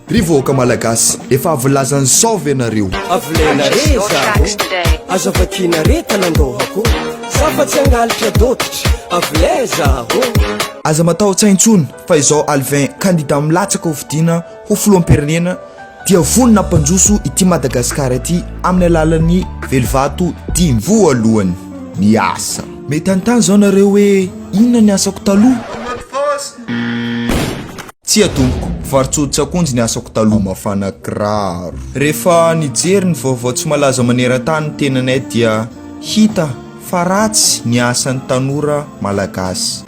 Ry vahoaka Malagasy, efa avy nilaza an'izao ve nareo? Avolena re zaho, aza vakiana re tanan-dohako, za fa tsy hangalatra dôkitra, avole zaho. Aza matahotra intsony fa izao Alvin kandida milatsaka ho fidiana ho filoham-pirenena dia vonona hampandroso ity Madagasikara ity amin'ny alalan'ny velivato dimy. Voalohany, ny asa. Mety hanontany izao nareo hoe inona ny asako taloha? Tsia tompoko, mpivarotsoditra akonjy ny asako taloha. Mafana kiraro. Rehefa nijery ny vaovao tsy malaza maneran-tany ny tenanay dia hita fa ratsy ny asan'ny tanora malagasy.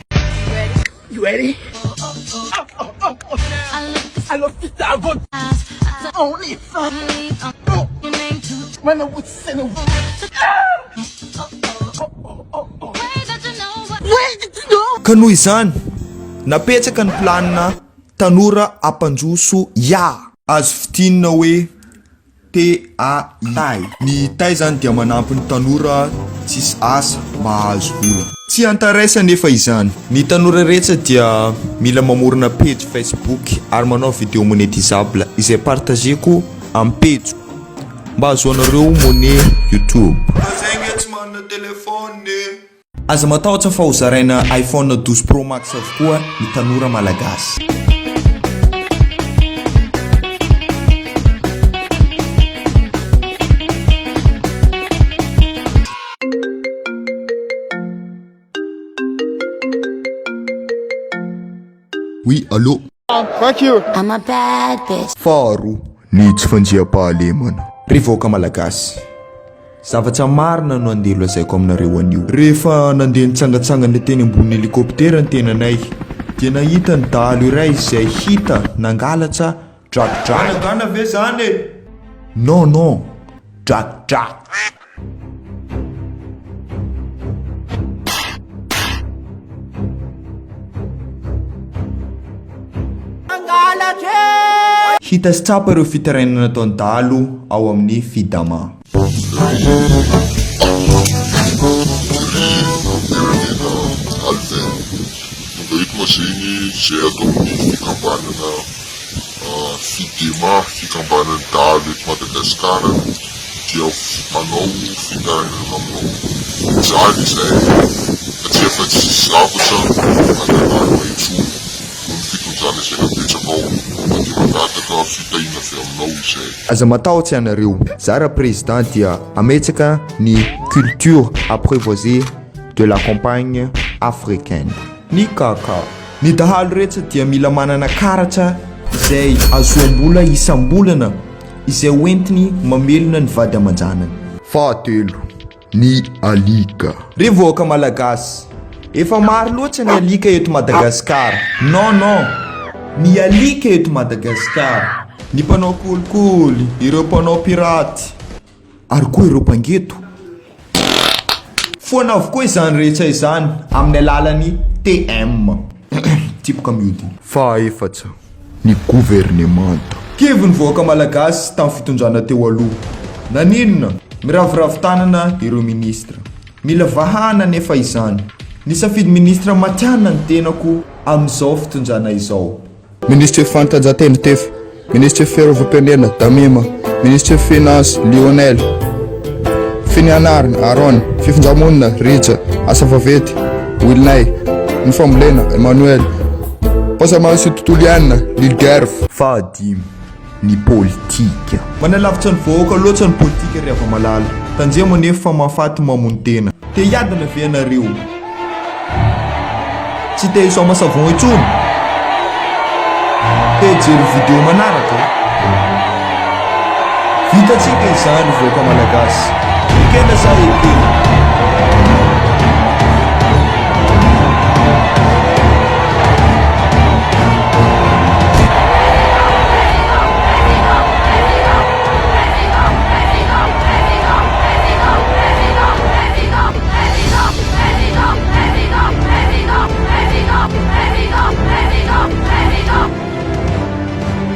Ka noho izany, napetraka ny planina Tanora Hampandroso Ya! Azo fintinina hoe TAI. Ny tai izany dia manampy ny tanora tsisy asa mba hahazo vola. Tsy antares anefa izany. Ny tanora rehetra dia mila mamorona pejy Facebook ary manao video monétisable izay partager-ko amin'ny pejiko mba hahazoanareo monnaie YouTube. Fa zay nge tsy manana téléphone e! Aza matahotra fa ho zaraina iPhone 12 Pro Max avokoa ny tanora malagasy. Oui, allô. Thank you. I'm a bad bitch. Faharoa, ny tsy fandriampahalemana. Ry vahoaka malagasy, zavatra marina no andeha holazaiko aminareo anio. Rehefa nandeha nitsangantsangana teny ambonin'ny hélicoptère ny tenanay, dia nahita ny dahalo iray izay hita nangalatra drakidraky. Gana ve zany e? Non non, drakidraky. Hita sy tsapa ireo fitarainana nataon'ny dahalo ao amin'ny Fidama. Ry firenena Alvin, tonga eto ma zegny zay ato amin'ny fikambanana Fidema, fikambanan'ny dahalo eto Madagasikara dia hanao fitarainana aminao. Mijaly izahay satria efa tsisy zavatra anananay intsony noho ny fitondrana izay napetrakao fa dia mangataka fitahiana avy aminao izahay. Aza matahotra ianareo, za ra président dia hametsaka ny culture apprivoisée de la campagne africaine. Ny kaka. Ny dahalo rehetra dia mila manana karatra izay azoam-bola isam-bolana izay hoentiny mamelona ny vady aman-janany. Fahatelo, ny alika. Ry vahoaka malagasy, efa maro loatra ny alika eto Madagasikara. Non non, ny alika eto Madagasikara. Ny mpanao kolikoly, ireo mpanao piraty. Ary koa ireo mpangeto. Foana avokoa izany rehetra izany amin'ny alalan'ny TM. Tipoka mihodina. Fahaefatra, ny governemanta. Kivy ny vahoaka malagasy tamin'ny fitondrana teo aloha. Naninona? Miraviravy tanana ireo ministra. Mila vahana anefa izany. Nisafidy ministra matihanina ny tenako amin'izao fitondrana izao. Minisitry ny Fanatanjahantena, Tefo, Minisitry ny Fiarovam-pirenena, Damima, Minisitry ny Finances, Lionel, Finianarina, Aaron, Fifindramonina, Rija, Asa vaventy, Wilnay, Ny Fambolena, Emmanuel, Fahasalamana sy Tontolo iainana, Lilgerf. Fahadimy, ny politika. Manalavitra ny vahoaka loatra ny politika ry hava-malala. Tandremo anefa fa mahafaty mamono tena. Te hiadana ve ianareo? Tsy te hisaoma savon intsony? Te hijery video manaraka? Vitantsika izany ry vahoaka malagasy. Ekena sa ekena?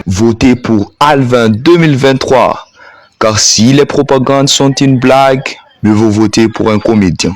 Votez pour Alvin 2023 car si les propagandes sont une blague, mieux vaut voter pour un comédien.